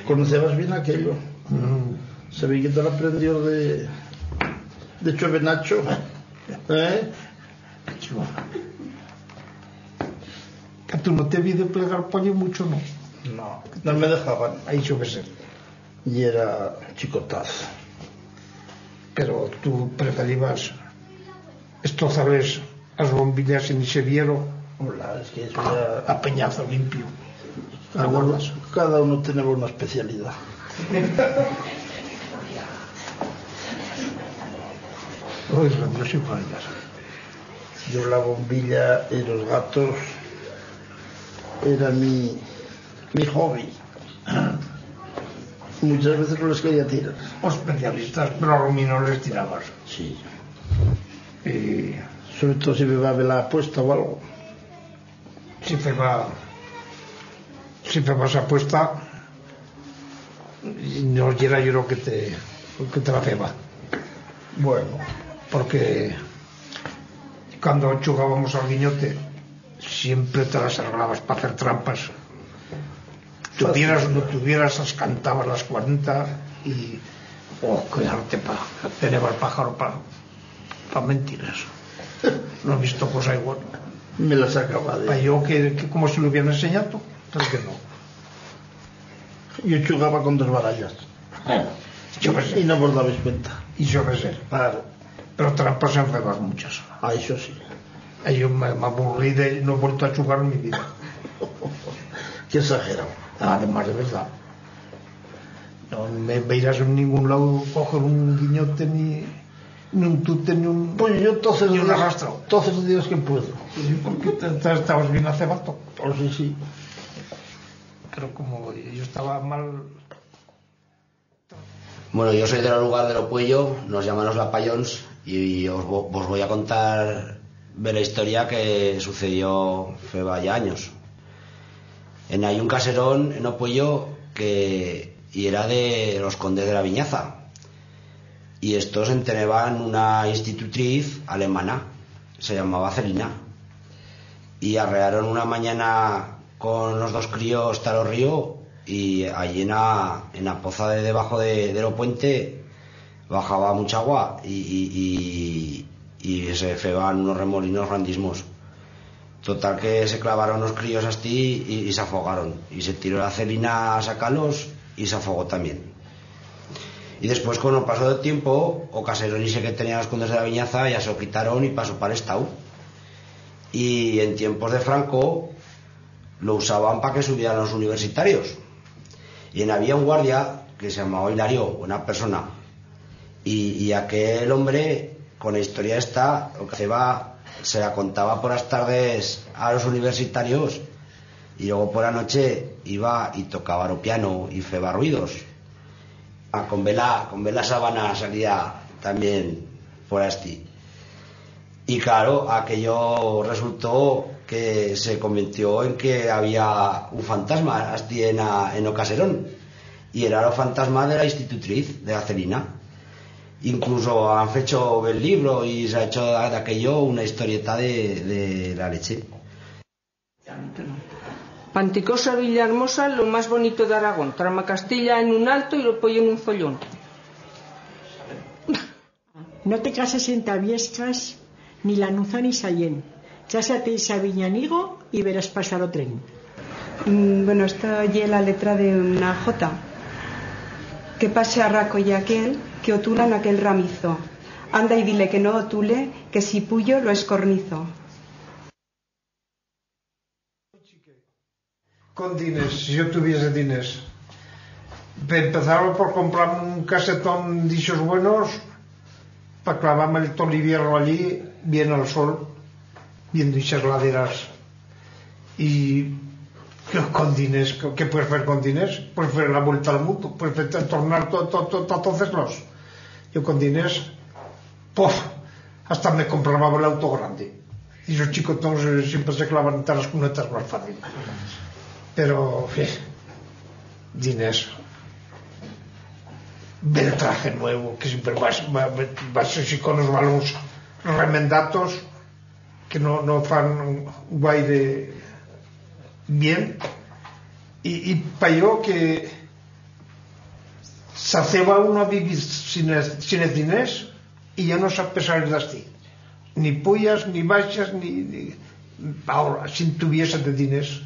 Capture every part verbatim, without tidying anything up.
Conocebas bien aquello. Mm. Se ve que te lo aprendió de, de Chuevenacho. ¿Eh? Que tú no te vi de plegar pollo mucho, ¿no? No, no me dejaban. Ahí yo qué sé. Y era chicotaz. Pero tú preferibas estos, sabes, las bombillas en ese viero. Hola, es que eso ya a peñazo limpio. Cada, uno tenemos una especialidad. Oye, Dios y fallas. Yo la bombilla y los gatos era mi, mi hobby. Muchas veces no les quería tirar. Os especialistas, pero a lo menos les tirabas. Sí. Y sobre todo si me va a ver la apuesta o algo. Si feba, si febas apuesta, no yera yo lo que te, que te la feba. Bueno, porque cuando chugábamos al guiñote, siempre te las arreglabas pa hacer trampas. Tuvieras o no tuvieras, las cantabas las cuarenta y, oh, qué arte pa tener al pájaro pa, pa mentiras. No he visto cosa igual. Me las acaba de... Pa yo que, que como si lo hubieran enseñado, pero que no. Yo chugaba con dos barallas. Yo qué sé. Y no vos dabes cuenta. Y yo qué sé. Claro. Pero trampas en febas muchas. Ah, eso sí. Eh, yo me, me aburrí de, no he vuelto a chugar en mi vida. Qué exagerado. Además, de verdad. No me veirás en ningún lado coger un guiñote, ni, ni un tute, ni un, pues yo todos los ni un días, arrastrao. Todos los días que puedo. Sí, porque te, te estabas bien acebato. Oh, sí, sí. Pero como yo estaba mal. Bueno, yo soy de la lugar de lo Puello, nos llaman los Lapallons, y os vo-, vos voy a contar de la historia que sucedió feba ya anyos. En, hay un caserón en o Puello que yera de los condes de la Vinyaza, y estos en teneban una institutriz alemana, se llamaba Celina, y arrearon una manyana con los dos críos ta lo río, y allí en a, en a poza de debajo de, de lo puente bajaba mucha agua y, y, y, y se feban unos remolinos grandismos. Total que se clavaron los críos astí y, y s'afogaron. Y se tiró la Celina a sacar-los y s'afogó tamién. Y después, con o paso del tiempo, o caserón ixe que tenían los condes de la Vinyaza ya se o quitaron y pasó pa l'Estau. Y en tiempos de Franco lo usaban pa que subieran los universitarios. Y en había un guardia que se llamaba Hilario, buena persona. Y, y aquel hombre, con la historia esta, lo que haceba, se la contaba por las tardes a los universitarios y luego por la noche iba y tocaba lo piano y feba ruidos. Ah, con bela, con bela sabana salía también por astí. Y claro, aquello resultó que se convirtió en que había un fantasma astí en a, en o caserón. Y era lo fantasma de la institutriz, de la Celina. Incluso han fecho el libro y se ha hecho de aquello una historieta de, de la leche. Panticosa, Villahermosa, lo más bonito d'Aragón, Tramacastilla en un alto y lo Puello en un follón. No te cases enta Viescas, ni Lanuza ni Sallén. Chasa-te ixa vinya, amigo, y verás pasar o tren. Mm, bueno, esta ye la letra de una jota. Que paxe a raco y aquel, que o tula en aquel ramizo. Anda y dile que no o tule, que si puyo lo escornizo. Con diners, si yo tuviese diners. Pe empezar por comprar un casetón d'ixos buenos, pa clavar-me-lo tot l'hibierno allí, bien al sol, viendo ixas laderas. Y con diners, qué puedes fer con diners? Puedes fer la vuelta al mundo, puedes fer, tornar to, to, to, to, totes lados. Yo con diners, pof, hasta me compraba l'auto grande. Y los chicotons, eh, siempre se clavan enta las cunetas más fácil. Pero, eh, diners. Bel traje nuevo, que siempre vas, va-, vas así con los balons remendatos, que no, no fan guaire bien. Y, y pa yo que S'haceba uno a vivir sin es, sin es diners y ya no sap salir d'astí. Ni puyas, ni baixas, ni, ni... Ahora, si tuviese de diners,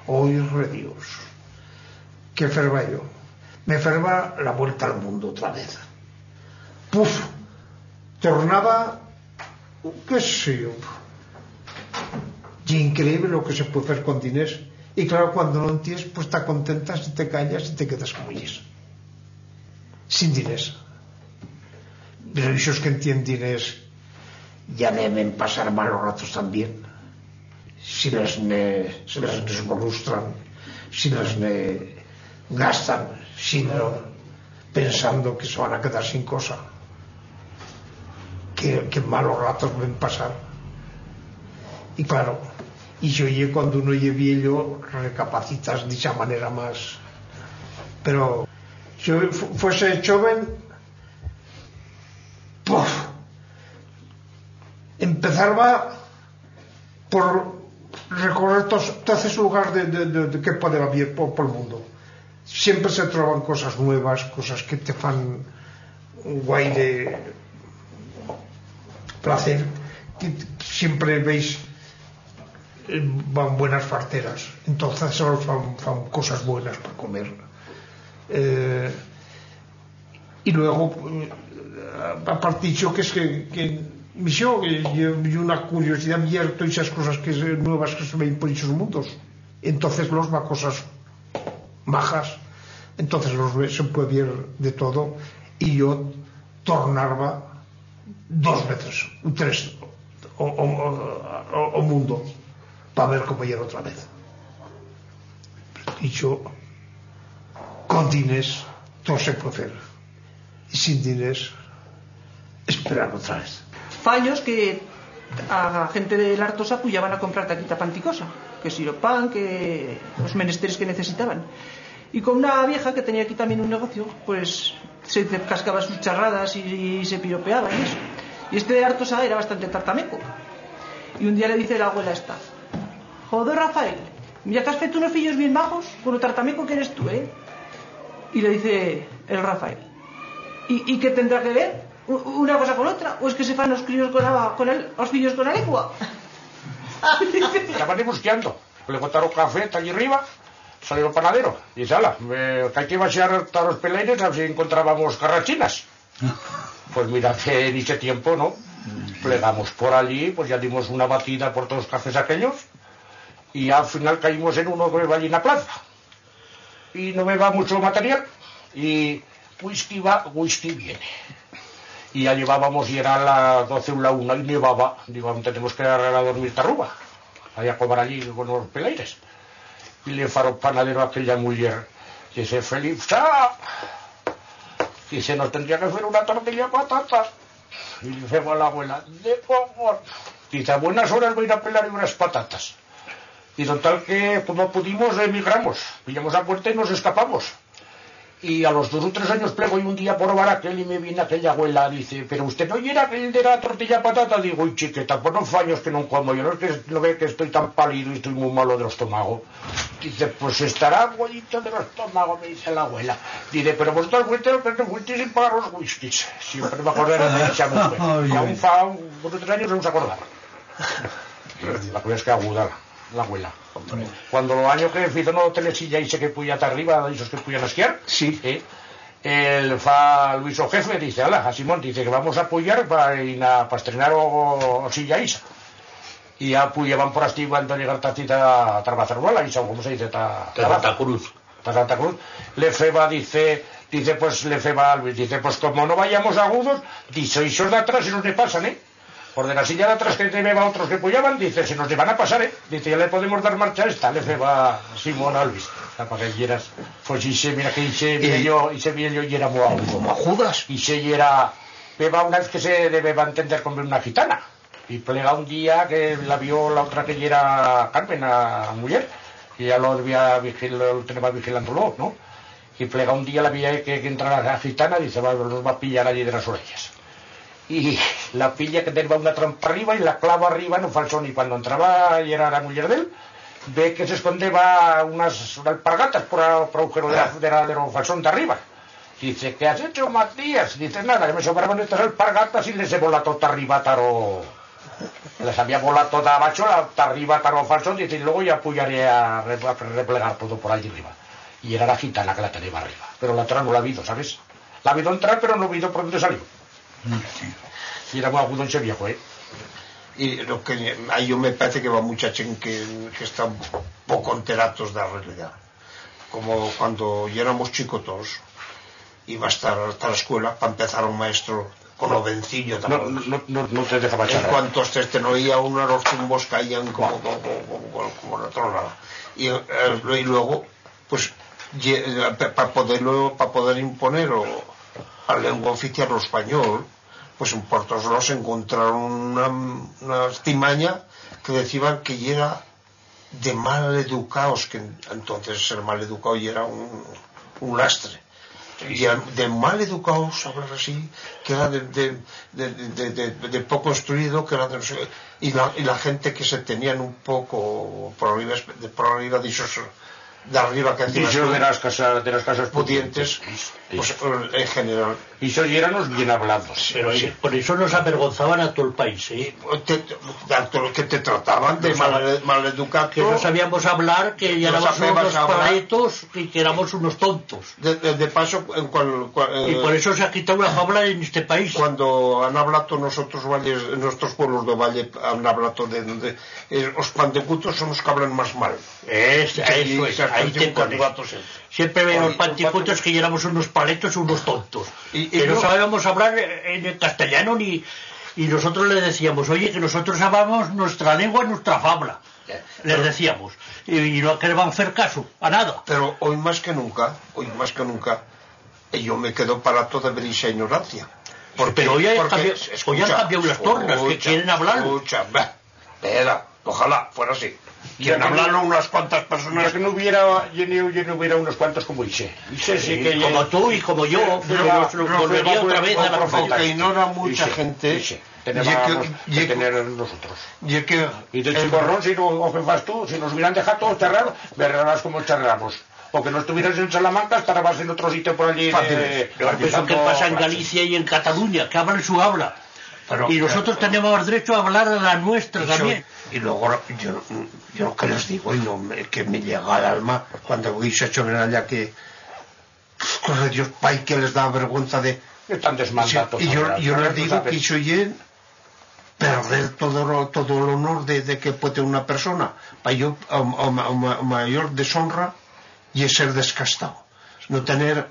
oi, redios, qué ferba yo? Me ferba la vuelta al mundo otra vez. Puf, tornaba, qué sé yo. Ye increíble lo que se puede fer con diners. Y claro, cuando no en tiens, pues t'acontentas y te callas y te quedas como yes. Sin diners. Pero ixos que en tienen diners ya deben pasar malos ratos también. Si les ne, si les desbolustran, si les ne gastan, si no, pensando que se van a quedar sin cosa. Qué, qué malos ratos ven pasar. Y claro, ixo ye cuando uno ye viello, recapacitas d'ixa manera más. Pero si fu-, fuese choven, puf, empezarba por recorrer tos, tos es lugars de, de, de, de que podeba vier po, pol mundo. Siempre se troban cosas nuevas, cosas que te fan guaire placer, que siempre veis, eh, van buenas farteras, entonces solo fan, fan cosas buenas pa comer. Eh, y luego, eh, aparte ixo que es que, que, ixo, que yo, yo una curiosidad vier todas esas cosas que se, nuevas que se ven por esos mundos. Entonces los va cosas majas, entonces los ve, se puede ver de todo, y yo tornarba dos veces, u tres, o, o, o, o mundo, pa ver cómo yera otra vez. Y yo, con diners, todo se puede fer. Y sin diners, esperar otra vez. Fa anyos que a gente de l'Artosa puyaban a comprar ta aquí ta Panticosa, que si lo pan, que los menesteres que necesitaban. Y con una vieja que tenía aquí también un negocio, pues se cascaba sus charradas y, y se piropeaba y eso. Y este de l'Artosa era bastante tartameco. Y un día le dice la abuela esta: «Joder, Rafael, mira que has feto unos fillos bien majos con lo tartameco que eres tú, eh». Y le dice el Rafael: «¿Y, y qué tendrá que ver u-, una cosa con otra? ¿O es que se fan os críos con la, con el, os fillos con la lengua?» Ya van buscando. Le botaron café, ta allí arriba, salió el panadero. Dice: «Ala, eh, que hay que baixar ta los pelaires a ver si encontrábamos carrachinas». Pues mira que en ixe tiempo, no? Plegamos por allí, pues ya dimos una batida por todos los cafés aquellos, y al final caímos en uno que va allí en la plaza. Y no me va mucho material, y whisky va, whisky viene. Y ya llevábamos, y era la doce u la una, y nevaba. Digo: «Tenemos que arreglar a dormir ta ruba, allá a comer allí con los pelaires». Y le fa o panadero a aquella muller, dice: «Felipsa», dice, «nos tendría que fer una tortilla de patatas». Y le feba a la abuela: «De cojón». Dice: «A buenas horas voy a ir a pelar unas patatas». Y total que, como pudimos, emigramos, pillamos a puerta y nos escapamos. Y a los dos u tres anyos plego y un día por bar aquel y me viene aquella abuela, dice: «Pero usted no yera aquel de la tortilla patata?». Digo: «Y chiqueta, pues no fa anyos que no como, yo no es que no ve que estoy tan pálido y estoy muy malo del estomago». Dice: «Pues estará malito del estomago», me dice la abuela. Dice: «Pero vosotros fuisteis los que no fuisteis sin pagar los whiskies». Siempre me acordaré de esa mujer. Ay, y aún ay. Fa un, dos o tres anyos no se acordaba. La cosa es que aguda la, la abuela. Hombre. Cuando lo año que fizo no tener silla y se que puya ta arriba, esos que puyan a esquiar, sí, eh, el fa Luis o jefe, dice: «Ala, a Simón», dice, «que vamos a puyar pa, y na, pa estrenar o, o silla isa». Y ya puyaban por asti cuando llegar ta cita, ta Barcelona, y, ¿cómo se dice? Ta, ta Santa Cruz. Ta Santa Cruz. Le feba, dice, dice, pues, le feba a Luis, dice: «Pues como no vayamos agudos», dice, «ixos de atrás se nos ne pasan, eh». Por de la silla de atrás que te veba otros que puyaban, dice, «se nos ne van a pasar, eh». Dice: «Ya le podemos dar marcha a esta», le feba Simón a Luis. La pa que yeras, pues, ixe, mira que ixe viello, ixe viello yera muy agudo. Como a Judas. Ixe yera, veba una vez que se debeba entender con una gitana. Y plega un día que la vio la otra que yera Carmen, a muller, que ya lo debía vigil-, lo teneba vigilando-lo, no? Y plega un día la vio que, que entra la gitana, dice: «Va, los va a pillar allí de las orellas». Y la pilla que teneba una trampa arriba y la clava arriba en un falsón. Y cuando entraba, y era la muller d'él, ve que s'escondeba unas, unas alpargatas por a, por agujero de la, de la, de lo falsón d'arriba. Dice: "¿Qué has hecho, Matías?". Dice: "Nada, que me sobraban estas alpargatas y les he volado ta arriba, ta ro-". Las había volado ta abaixo, la, ta arriba, ta ro falso, dice: "Y luego ya puyaré a re-, a replegar todo por allí arriba". Y era la gitana que la tenía arriba. Pero la otra no la ha habido, ¿sabes? La ha habido entrar, pero no ha habido por dónde salió. Mm, sí. Y era muy agudo ese viejo, ¿eh? Y lo que, a yo me parece que va mucha chent que, que están poco enteratos de la realidad. Como cuando yéramos chicotos, iba a estar, estar a la escuela, pa empezar un maestro con lo venciño, ¿te acuerdas? No, no, no, no te dejaba charrar. En cuanto este, este no oía uno, los chumbos caían como, como, como, como, como, como la tronada. Y, eh, y luego, pues, ye-, eh, pa, pa poderlo, pa poder imponer o, a lengua oficial, lo español, pues en Puertos Lados encontraron una, una artimaña que deciban que yera de mal educaos, que en-, entonces ser mal educao yera un, un lastre. Sí, y sí. A-, de mal educaos, hablar así, que era de, de, de, de, de, de poco instruido, que era de no sé, y la, y la gente que se tenían un poco por arriba, de por arriba, de esos, de arriba que hacían las cosas, de las casas, de las casas pudientes, pudientes, pues, sí, en general. Ixos yeran os bien hablados. Pero, sí, por eso nos avergonzaban a todo el país, ¿eh? Te, te, a todo lo que te trataban de mal, mal educado. Que no sabíamos hablar, que no éramos unos paletos y que éramos unos tontos. De, de, de paso, en cual, cual, eh, y por eso se ha quitado la fabla en este país. Cuando han hablado nuestros valles, nuestros pueblos de valle, han hablado de, de, eh, os pantecutos son los que hablan más mal. Es, y eso es, ahí te pones. Siempre veo los panticutos que éramos unos paletos, unos tontos. Y, y que no sabíamos hablar en el castellano ni, y nosotros les decíamos: "Oye, que nosotros hablamos nuestra lengua, nuestra fabla". Ya, les decíamos. Y, y no querían hacer caso a nada. Pero hoy más que nunca, hoy más que nunca, eh, yo me quedo parato de ver esa ignorancia. Porque, pero hoy han cambiado, hoy han cambiado las tornas, que quieren hablar. Escucha, escucha, bah. Espera, ojalá fuera así. Quieren hablarlo unas cuantas personas. Ya que no hubiera, ya no, ya no hubiera unos cuantos como ixe. Ixe sí que como tú y como yo, pero nos volvería otra vez a la profeta. Lo que ignora mucha gente, ixe, ixe. Tenemos que tener nosotros. Y del chicorrón, si no, o que fas tú, si nos hubieran dejado todos charrar, verás como charramos. O que no estuvieras en Salamanca, estarás en otro sitio por allí. Fácil. Pero eso que pasa en Galicia y en Cataluña, que hablan su habla. Pero, y nosotros tenemos derecho a hablar la nuestra también. Y luego, yo, yo lo que les digo, y no me, que me llega al alma, cuando voy a esa chorrera allá que, corre Dios, pai, que les da vergüenza de... Están desmandados. Sí, y yo, yo les digo que soy perder todo lo, todo el honor de, de que puede una persona. Pa yo, o, o, o ma-, mayor deshonra y es ser descastado. No tener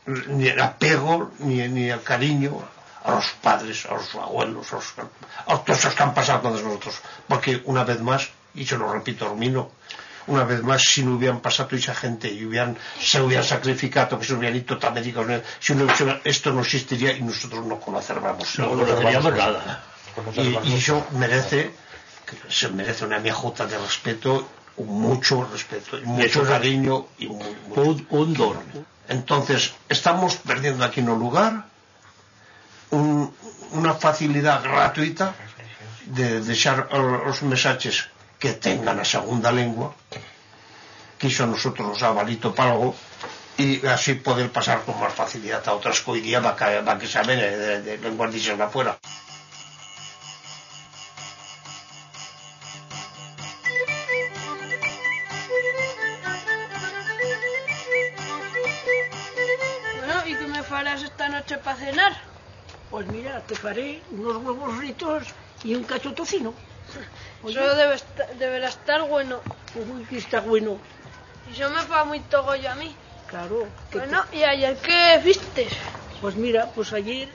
ni el apego, ni, ni el cariño a los padres, a los abuelos, a los, a todos los que han pasado con nosotros. Porque, una vez más, y se lo repito, Hermino, una vez más, si no hubieran pasado toda esa gente y hubieran, se hubieran sacrificado, que se hubieran ido a América, si no, esto no existiría y nosotros no conoceríamos, no conoceríamos nada. Y, y eso merece, se merece una miajota de respeto, mucho respeto, y mucho cariño, y mu-, mucho. Un, un don. Entonces, estamos perdiendo aquí en un lugar un, una facilidat gratuita de deixar o-, os mesaches que tengan a segunda lengua, que ixo a nosotros nos ha valito pa algo, y así poder pasar con más facilidat a otras que hoy día va que, va que saben, eh, de, de lenguas d'ixe afuera. Bueno, y qué me farás esta noche pa cenar? Pues mira, te faré unos huevos fritos y un cacho tocino. Oye. Eso debe esta-, deberá estar bueno. Uy, que está bueno. Y eso me fa muito goyo a mí. Claro. Bueno, y ayer qué fistes? Pues mira, pues ayer...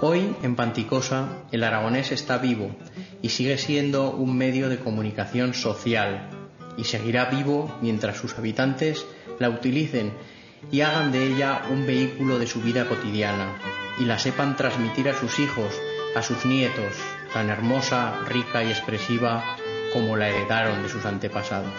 Hoy, en Panticosa, el aragonés está vivo y sigue siendo un medio de comunicación social, y seguirá vivo mientras sus habitantes la utilicen y hagan de ella un vehículo de su vida cotidiana, y la sepan transmitir a sus hijos, a sus nietos, tan hermosa, rica y expresiva como la heredaron de sus antepasados.